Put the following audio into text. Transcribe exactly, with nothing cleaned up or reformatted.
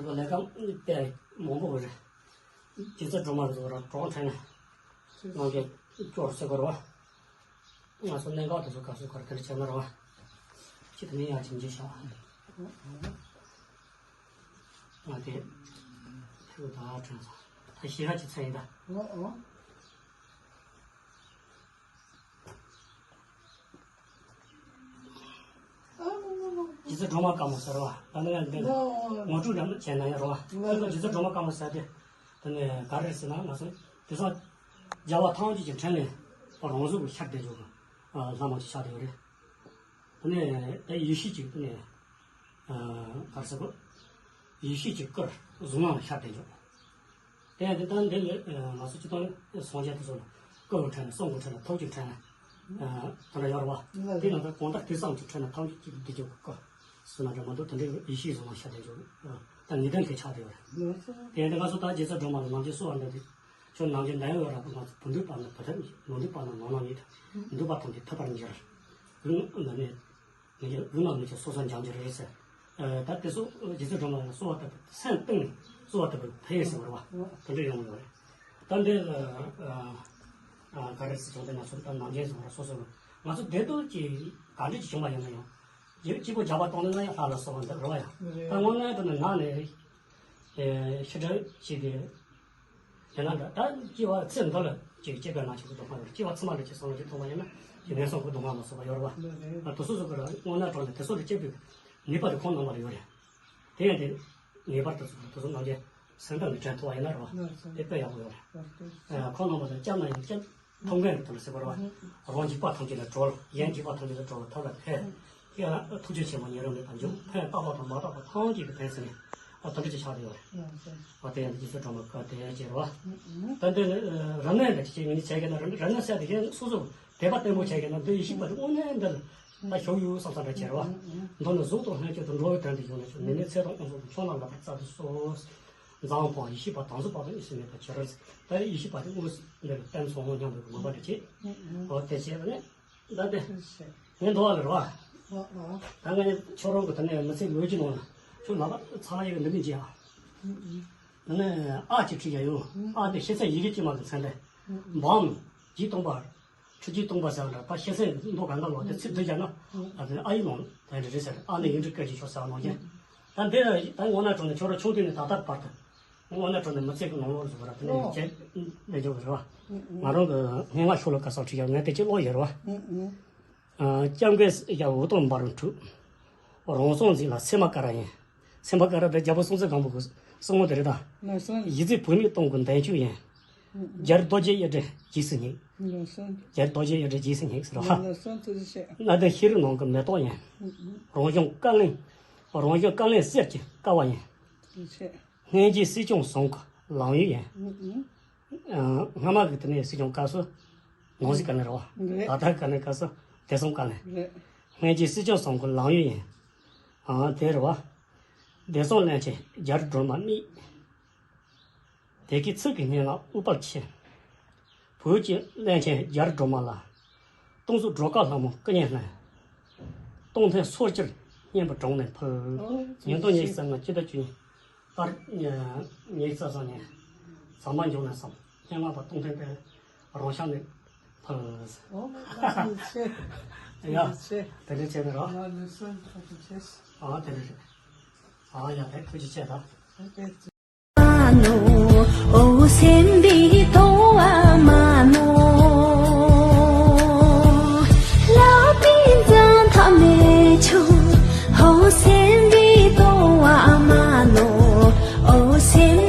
ལས་ཀ་དཔེ་མང་པོ་རེད། རྗེ་བཙུན་སྒྲོལ་མ་ལ་སོགས་ར་གྲོགས་ཕྲན་ནས་གནང་རྒྱུ་སྐྱོར་ཟེར་དགོས་རེད་བ། ང་ཚོ་གནད་འགག་དེ་ཚོ་ག་ཚོད་ག་རེ་ག་རེ་བྱས་ན་རེད་བ། ཅི་དེ་ནས་ཡར་ཅིག་འཇིགས་བྱ་བ། ང་དེ་ཕུལ་ད་དྲན་སོང་། ད་ཞེ་དྲག་ཅིག་ཚད་ཡིན་ད། རྗེ་བཙུན་སྒྲོལ་མ་དཀར་མོ་ཟེར་བ། ད་ནི་ཡང་འདི་ངོ་སྤྲོད་འདྲ་མི་བྱས་ན་ཡང་རོ། ད་ནི་རྗེ་བཙུན་སྒྲོལ་མ་དཀར་མོ་ཟེར་དེ། ད་ནི་ག་རེ་ཟེར་ན་ང་ཚོ་དེང་སང་རྒྱལ་བ་ཐམས་ཅད་ཀྱི་ཕྲིན་ལས་རང་གཟུགས་ཀྱི་ཤར་བསྡད་ཡོད་པ། ལྷ་མོ་ཞིག་ཆགས་བསྡད་ཡོད་རེད། ད་ནི་ད་ཡེ་ཤེས་ཀྱི་ད་ནི་ག་རེ་ཟེར་དགོས། ཡེ་ཤེས་ཀྱི་སྐུར་གཟུགས་སྣང་ལ་ཤར་བསྡད་ཡོད། དེ་ཡང་དེ་ལྟར་འདི་ལས་ང་ཚོ་སྤྱི་བཏང་སངས་རྒྱས་དེ་ཚོ་ལ་སྐུ་གི་ཕྲེང་ན་གསུང་གི་ཕྲེང་ན་ཐུགས་ཀྱི་ཕྲེང་ན་དེ་འདྲ་ཡོད་རེད་བ། དེ་ནང་དུ་གང་ལྟར་དུས་གསུམ་གྱི་ཕྲེང་ན་ཐམས་ཅད་ཀྱི་བདེ་སྐྱོང་གི་སྐུ་སུ་ན་འདྲ་མ་འདུག་དེ་འདྲའི་ཡེ་ཤེས་གཟུགས་ལ་ཤར་བསྡད་ཡོད། ད་ངེས་དོན་དེ་ཆགས་བསྡད་ཡོད་རེད། དེ་ཡང་དེ་ང་ཚོ་ད་རྗེ་བཙུན་སྒྲོལ་མ་ལ་ནམ་རྒྱུན་གསོལ་བ་འདེབས་དུས་ཁྱོད་ནམ་རྒྱུན་འདྲ་ཡོད་རེད་བ། ང་ཚོ་བུ་འདུས་པ་ན་བུ་ཐབས་མི་འདུས་པ་ན་ནོར་ན་མེད། འདུས་པ་ཐམས་ཅད་ཐུབ་པར་འགྱུར། འདུས་པ་ཐམས་ཅད་ངེས་ཀྱི་ལུས་ངག་ཡིད་གསུམ་སོ་སོར་འབྱང་རྒྱུ་རེད་ཟེར། ད་དེ་ཚོ་རྗེ་བཙུན་སྒྲོལ་མ་ལ་གསོལ་བ་བཏབ་པའི་སེམས་གཏིང་ནས་གསོལ་བ་བཏབ་པའི་ཕན་ཡོན་ཟེར་བ་རེད་བ། དེ་འདྲ་ཡོང་གི་ཡོད་རེད། ད་འདི་ལ་ག་རེ་ཟེར་བྱུང་དེ་ང་ཚོ་ད་ནམ་རྒྱུན་ཟེར་བ་རེད། སོ་སོ་ང་ཚོ་བདེ་སྡུག་ཅིག་ག་འདྲ་ཅིག་བྱུང་བ་ཡིན་ན་ཡང་རྗེ་གཅིག་པོ་རྒྱགས་པ་གཏོང་ན་ཡང་ལྷ་ལ་གསོལ་བ་འདེབས་རེད་བ་ཡ། ད་དངོས་གནས་དྲང་གནས་ནང་ནས་ཕྱི་དྲགས་བྱས་ཏེ། དེ་ན་འདྲ་ད་སྐྱེ་བ་ཚེ་འདི་ལ་ཅིག་སྐྱེ་རྒ་ན་འཆི་གི་སྡུག་བསྔལ་ཡོད་རེད། སྐྱེ་བ་ཕྱི་མ་ལ་ཅིག་བསམ་བློ་ཅིག་ཐོངས་པ་ཡིན་ན་ཅིག་ངན་སོང་གི་སྡུག་བསྔལ་ལ་སོགས་པ་ཡོད་རེད་བ། ད་དེ་སོ་སོ་གི་རང་དངོས་གནས་དྲང་གནས་དེ་སོགས་ལ་སྐྱེ་བའི་ནུས་པ་དེ་ཁོང་རྣམ་པ་ལ་ཡོད་རེད། དེ་ཡང་དེ་ངེས་པར་དུ་དེ་ཚོ་ནམ་རྒྱུན་སེམས་གཏིང་ནས་དྲན་ཐུབ་པ་ཡིན་ན་རེད་བ། དེ་དཔེ་ཡག་པོ་ཡོད་རེད། ཁོང་རྣམ་པ་ལ་སྐྱབས་ན་ཡང་སྐྱབས། ཐུབ་མཁན་གྱི་དོན་ལ་ཟེར་དགོས་རེད་བ། རང་འཇིགས་པ་ཐམས་ཅད་ལས་གྲོལ། གཞན་འཇིགས་པ་ཐམས་ཅད་ལས་གྲོལ་བའི་ཐབས་ལ་ཕན། དེ་ཡང་ཐུགས་རྗེ་ཆེན་པོ་ཉེ་རིང་མེད་པར་འཇུག་ཕན་བཏགས་པ་དང་མ་བཏགས་པ་ཐམས་ཅད་ཀྱི་ཕན་ཟེར་ནས་ཨ་དེ་འདྲ་ཅིག་ཆགས་བསྡད་ཡོད་རེད། ཨ་དེ་ཡང་རྗེ་བཙུན་སྒྲོལ་མ་བཀའ་དེ་ཡང་བྱས་རེད་བ། ད་འདི་ནི་རབ་གནས་འདྲ་ཅིག་ངས་བྱས་ཀྱི་ན་རབ་གནས་ཟེར་དེ་གཞན་སོ་སོ་དད་པ་བརྟན་པོ་བྱས་ཀྱི་ན་འདི་ཡེ་ཤེས་པ་དེ་དངོས་གནས་འདི་ལ་ད་ཞུགས་ཡོད་བསམ་བསམ་འདྲ་བྱས་རེད་བ། མདོར་ན་གཟུགས་དང་ལྷན་ཅིག་ཏུ་འགྲོ་བའི་དོན་དུ་བཞུགས་ནས་ཆོག་ནད་མེད་ཚེ་དང་དབང་ཕྱུག་ཏུ་ཕྱོགས་རྣམས་ལ་ཕར་སྩལ་དུ་གསོལ། འཛམ་བུ་གླིང་ཡེ་ཤེས་པ་དང་གཟུགས་པ་དང་གཉིས་སུ་མེད་པར་གྱུར། ད་ཡེ་ཤེས་པ་དེ་དངོས་སུ་འདིར་བསྟན་སོང་སྙམ་པའི་དགོངས་པ་འདྲ་བྱེད། འོ་དེ་བྱས་པ་ནས་ད་དེ་ངས་འདུག་བ་ལ་རེད་བ། ད་ངས་ཁྱོད་རང་གི་ད་ནས་མི་ཚེ་ལོ་རྒྱུས་ནང་ལ་ཁྱོད་ལག་པ་ཚ་བ་ཡི་གི་འདི་གི་འཇིག་ཨ། ད་ནས་ཨ་ཅིག་བྲིས་ཡ་ཡོད། ཨ་དེ་ཤེས་ཚད་ཡི་གེ་དཀྱུས་མ་གི་མཚན་ལས། འབའ་མོ་བརྒྱད་སྟོང་པར། ཁྲི་བརྒྱད་སྟོང་པ་ཟེར་བ་འདྲ། ད་ཤེས་ཚད་མདོ་ག་འདྲ་ལོ་དེ་ཚིག་འདི་བརྒྱབ་ན་ཨ་དེ་ཨ་ཡི་ནང་དེ་འདྲ་རེད་ཟེར། ཨ་ནི་ཡིག་འབྲུ་སྐད་ཀྱི་ཆོག་ཟེར་བ་ནང་བཞིན། ད་འདི་ད་དངོས་གནས་དྲང་གནས་ཁྱོད་རང་ཆུང་དུས་ནས་ད་ལྟར་བར་དུ་དངོས་གནས་དྲང་གནས་མི་ཚེ་གི་ནང་ལོགས་སུ་ར་དེ་ནས་བྱས་ལས་རྒྱུ་རེད་བ། ང་རང་གི་སྙན་ངག་ཤོ་ལོ་ཀ་སོགས་བྲིས་ཡག་ངས་དེ་ཅིག་ཀློག་ཡོད་རེད་བ། སྐྱབས་མགོན་ཡ་འུ་དུམ་འབར་འཁྲུག་རང་སྲོག་འཛིན་ལ་སེམས་པ་དཀར་ཡིན། སེམས་པ་དཀར་ར་དེ་རྒྱལ་པོ་སྲོང་བཙན་སྒམ་པོ་གི་གསུང་ངོ་དེ་རེད་ད། ལགས་སོ། གཞི་རྩའི་བོད་མིའི་སྟོང་གི་མདུན་ཅུང་ཡིན། ལགས། རྒྱལ་རྡོ་རྗེ་གཡུ་སྒྲའི་རྗེས་སུ་སྙེག་ལགས་སོ། རྒྱལ་རྡོ་རྗེ་གཡུ་སྒྲའི་རྗེས་སུ་སྙེག་ཟེར་བ། ལགས་སོ། ཐུགས་རྗེ་ཆེ། མངའ་སྡེ་ཤེས་རིག་ནང་གི་མེ་ཏོག་ཡིན། ལགས། རང་གཞུང་བཀའ་བློན། རང་གཞུང་བཀའ་བློན་གསེར་གྱི་ཀ་བ་ཡིན། ཐུགས་རྗེ་ཆེ། སྔོན་གྱི་སྲིད་སྐྱོང་ཟུང་གི་ལང་ཡུལ་ཡིན། ལགས། སྔ་མ་གི་དེ་ནས་སྲིད་སྐྱོང་སྐབས་སུ་ནང་སྲིད་བཀའ་བློན་རེད་བ། རེད། ད་ལྟ་བཀའ་བློན་སྐབས་སུ་བདེ་སྲུང་བཀའ་བློན། རེད། སྔོན་གྱི་སྲིད་སྐྱོང་ཟུང་གི་ལང་ཡུལ་ཡིན། ཨ་དེ་རེད་བ། བདེ་སྲུང་བློན་ཆེན་རྒྱ་རི་སྒྲོལ་མ་རྨིས། དེ་གའི་ཚིག་གི་སྙན་ངག་ཨུཏྤལ་ཆེ། བོད་ཀྱི་བློན་ཆེན་རྒྱ་རི་སྒྲོལ་མ་ལ། སྟོང་གཟུགས་སྒྲོལ་དཀར་ལྷ་མོ་སྐུ་བརྙན་ལྷན། སྟོང་ཐུན་སོར་ཕྱིར་སྙན་པའི་སྒྲོན་ནས་ཕུལ། ཨོ། ཉིས་སྟོང་ཉི་ཤུ་རྩ་ལྔ་སྤྱི་ཟླ་བཅུ་གཉིས་ལྟར་ཉི་ཤུ་རྩ་གསུམ་ཉིན་ཟམ་པ་འཇོག་ནས་སམ་སྙན་ངག་པ་སྟོང་ཐུན་དཔལ་རང་ཤག་ནས་ཕུལ། ཨོ། ཐུགས་རྗེ་ཆེ། ཡ། ཐུགས་རྗེ་ཆེ། དེ་འདྲ་བྱས་ནས་རོ། ང་ལུས་སེམས་ཐུགས་རྗེ་ཆེ། ཨ་དེ་འདྲ་རེད། ཨ་ཡ་དེ་ཐུགས་རྗེ་ཆེ་ད། ཨ་ཀེ། མ་ནོ། ཨོ་སེམས་པའི་ཐོ་བ་མ་ནོ། ལག་པའི་འཛིན་ཐབས་མེད་ཆུ། ཨོ་སེམས་པའི་ཐོ་བ་མ་ནོ། ཨོ་སེམས་